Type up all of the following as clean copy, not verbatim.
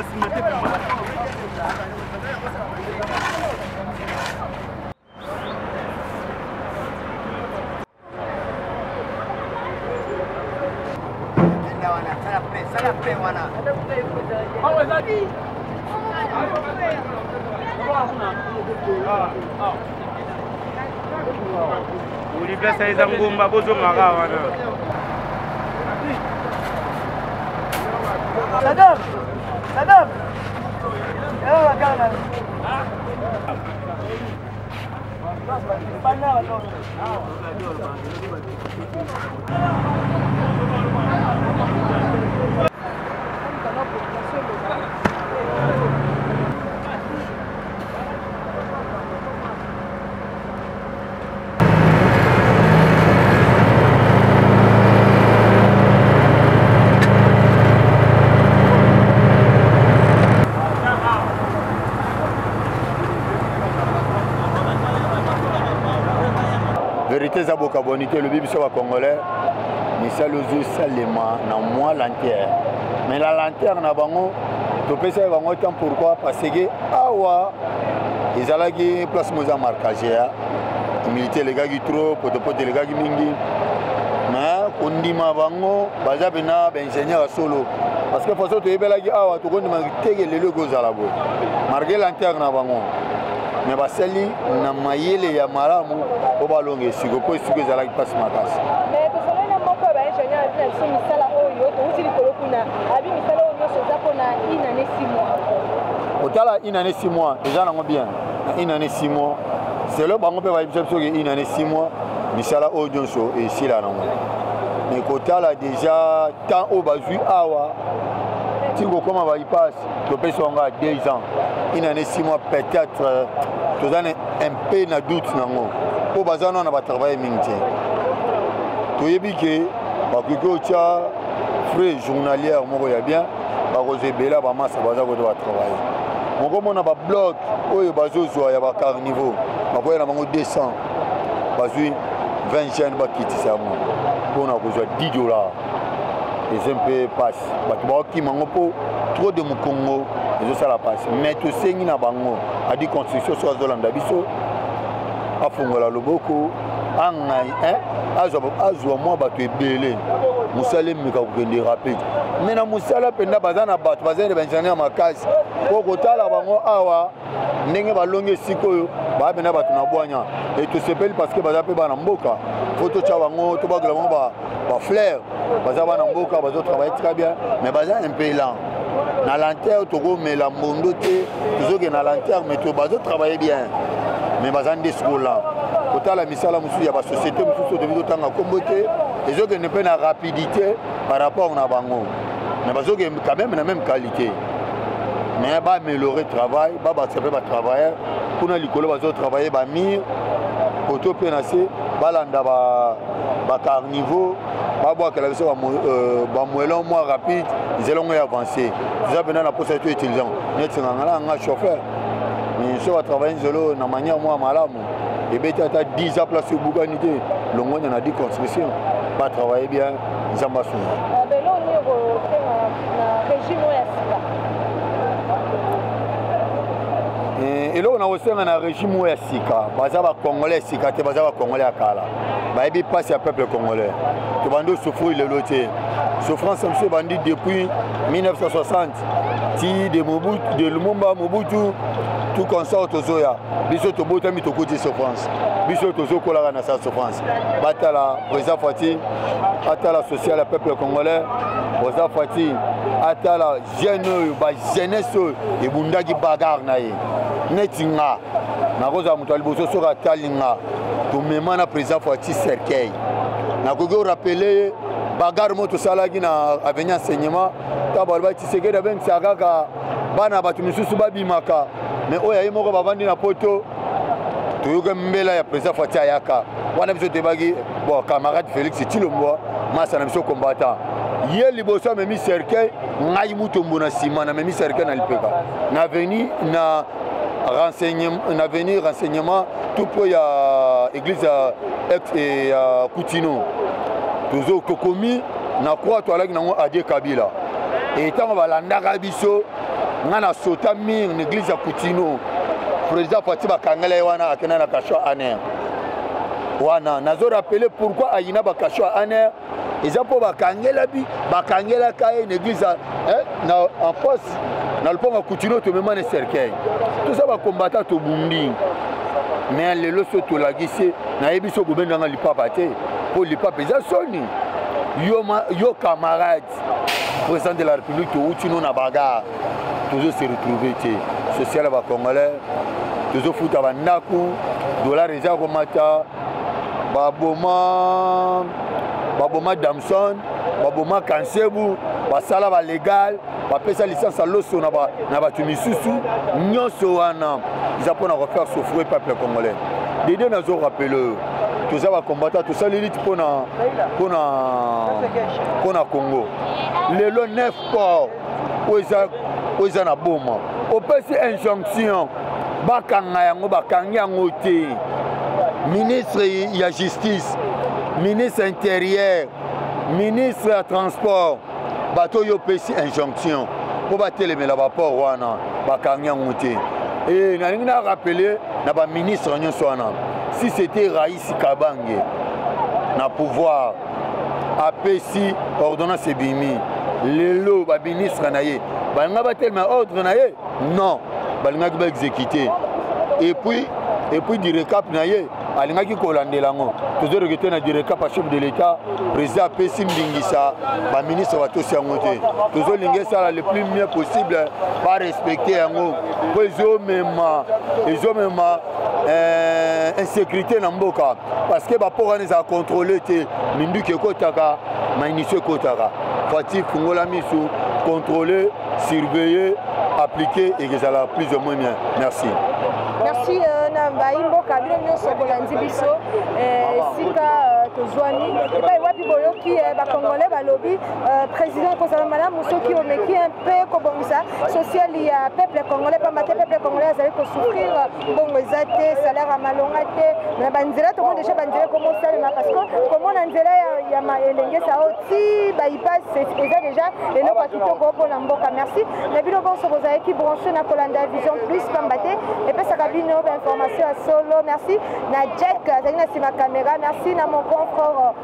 nsima te vraiment. Olipesa eza ngomba bozongaka wana. Sadam! Sadam! Verite eza bokabwani te, elobi biso ba congolais misala ozosalema na mwa lenteur, mais la lenteur na bango topesaki bango temps. Pourquoi? Parce que awa ezalaki place mo eza marquage ya humilité elekaki trop, potopoto elekaki mingi, mais kondima bango baza mpena baingénieur ya solo, parce que façon toyebelaki awa tokondima teke lelo ekozala boye malgré lenteur na bango, mais basali na mayele ya malamu mpo balonga esiko, mpo esiko ezalaki mpasi makasi. Mais tosololi na moko ya baingénieur abi na biso misala oyo touti likolo kuna, abi misala oyo nyonso eza mpona une année 6 mois. Kotala une année 6 mois eza nango bien na une année 6 mois, selo bango mpe bayebisa biso ke une année 6 mois misala oyo nyonso esila nango, mais kotala déjà temps oyo bazwi awa ti kokóma bypass, topesi bango ya 2 ans, une année 6 mois peut-être toza na un peu na doute nango, mpo baza nano na batravaille mingi te. Toyebi ke bakoki otya frais journalière moko ya bien, bakozwa ebele ya bamasa baza kote batravaille mokomona babloc oyo bazozwa ya bacarniveau, bakoya na bango 200, bazwi 20 jeunes, bakitisa yango mpona kozwa 10 $, eza mpe mpasi. Bato baokima yango mpo trop de mokongo ezosala mpasi. Mais tosengi na bango adi construction, soki azolanda biso, afongola loboko angai azwa mwa bato ebele, mosala emeka kokende rapide. Mais na mosala mpenza baza na bato baza na baingénieur makasi, mpo kotala bango awa ndenge balongi esika oyo, baa mpena bato na bwanya e tosepeli, parce que baza mpe bana mboka. Fo totya bango, tobakela bango bafleur. Baza bana mboka, bazotravaille très bien, mais baza un peu lent na lenteur. Tokomela mbondo te, tozokende na lenteur, mais bazotravaille bien, mais baza nde sikoyo lent. Kotala misala mosusu ya basociété mosusu tobi totanga nkombo te, ezokende mpe na rapidité par rapport na bango, mais bazokende quand même na même qualité. Mais baaméliorer travail, babakisa mpe batravailleur kuna likolo bazotravaille bamire koto mpe na se, balanda bacarniveau, babwakela biso bamoellon mwa rapide, nzela ngo ya avancé. Toza mpena na mposa to utiliser neti nganga na nga chauffeur, mais so batravaille nzela na manière mwa malamu, ebeti ata 10 ans place ebukani te. Longonya na di construction, batravaille bien, Nzambe asunga. Belo nini okosenga na régime oyo ya sika? Eloko na kosenga na régime oyo ya sika, baza bacongolais ya sika te, baza bacongolais ya kala, bayebi mpasi ya peuple congolais. Tobandi osouffrir lelo te, souffrance na biso ebandi depuis 1960 ti de Mobutu, de Lumumba, Mobutu, tout consort. Tozoya biso tobotami tokuti souffrance, biso tozokolaka na sa souffrance. Batala président Fati, atala social ya peuple congolais. Président Fati atala jeune oyo, bajeunesse oyo ebundaki bagarre na ye. Neti nga nakozala moto ya liboso soki atali nga, tomema na président Fati cercueil. Nakoki orappeler ye bagarre mo tosalaki na avenue enseignement, ntango baloba Tshisekedi abengisaka kaka bana bato misusu babimaka, mais oyo aye moko bavandi na poto. Toyoki mbela ya président Fati ayaka wana, biso toyebaki bon camarade Félix Tshilombo, masa na biso combattant, ye liboso amemi cercueil, ngai Mutombo na nsima namemi cercueil na lipeka na avenue na renseignement, na avenue renseignement tout près ya église ya ex ya Kutino. Tozo tokomi na croix, toalaki nango adie Kabila e ntango balandaka biso. Nga na sota mur na église ya Kutino, président Fati bakangela ye wana, akenda na cachot ANR wana. Nazo rappeler pourquoi ayina bacachot ya ANR, eza mpo bakangela bi bakangelaka ye na église, eh, na en face na lopango ya Kutino. Tomema na cercueil, toza bacombattant, tobundi. Mais lelo so tolakisi, nayebi so kobendanga lipapa te, mpo lipapa eza soni. Yo, yo camarade président de la République, touti no na bagarre, tozo se retrouver te. Social ya bacongolais, tozofuta bandako, dollar eza komata, baboma baboma Damson, baboma Kansebu, basala balégal, bapesa licence ya loso na bato misusu. Nyonso wana eza mpona kofaire souffrir peuple congolais. Dede, nazo rappeler oyo, toza bacombattant, tosali lutte mpona Congo. Lelo neuf port oyo eza na Boma, opesi injonction bakanga yango, bakangi yango te. Ministre ya Justice, ministre Intérieur, ministre ya Transport, bato oyo opesi injonction mpo batelemela baport wana, bakangi yango te. E nalingi na rappeler na baministre nyonso wana, si c'était Raïs Kabange na pouvoir, apesi ordonnance, ebimi lelo, baministre na ye balinga batelema ordre na ye? Non, balingaki baexécute. Et puis dircab na ye alingaki kolandela yango. Tozoregretter na dircab ya chef de l'État. Président apesi ndingisa, baministre batosi yango te. Tozolinga esala le plus mieux possible, barespecte yango, mpo ezomema insécurité na mboka, parce que baport wana ezala contrôle te, minduki ekotaka, munition ekotaka. Fati, fungola misu, contrôler, surveiller, appliquer, ekezala plus ou moins bien. Merci. Merci na bayimboka bino nyonso bolandi biso esika tozwami epai wapi. Boyoki bacongolais balobi, président, kozala malamu soki omeki mpe kobongisa social ya peuple congolais, pamba te peuple congolais azali kosouffrir, mbongo eza te, salaire ya malonga te. Na banzela, tomoni déjà banzela ekoma osalema, parce que komona nzela ya Elengesa oyo ti bypass eza déjà eloko ya kitoko mpona mboka. Merci na bino bonso bozalaki branché na kolanda Vision Plus, pamba te epesaka bino bainformation ya solo. Merci na Jack azali na nsima caméra, merci na mon grand frère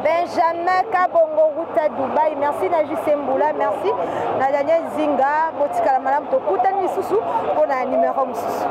Benjamin Kabongo Ruta Dubai, merci na JC Mbula, merci na Daniel Zinga. Botikala malamu, tokutani lisusu mpona numero mosusu.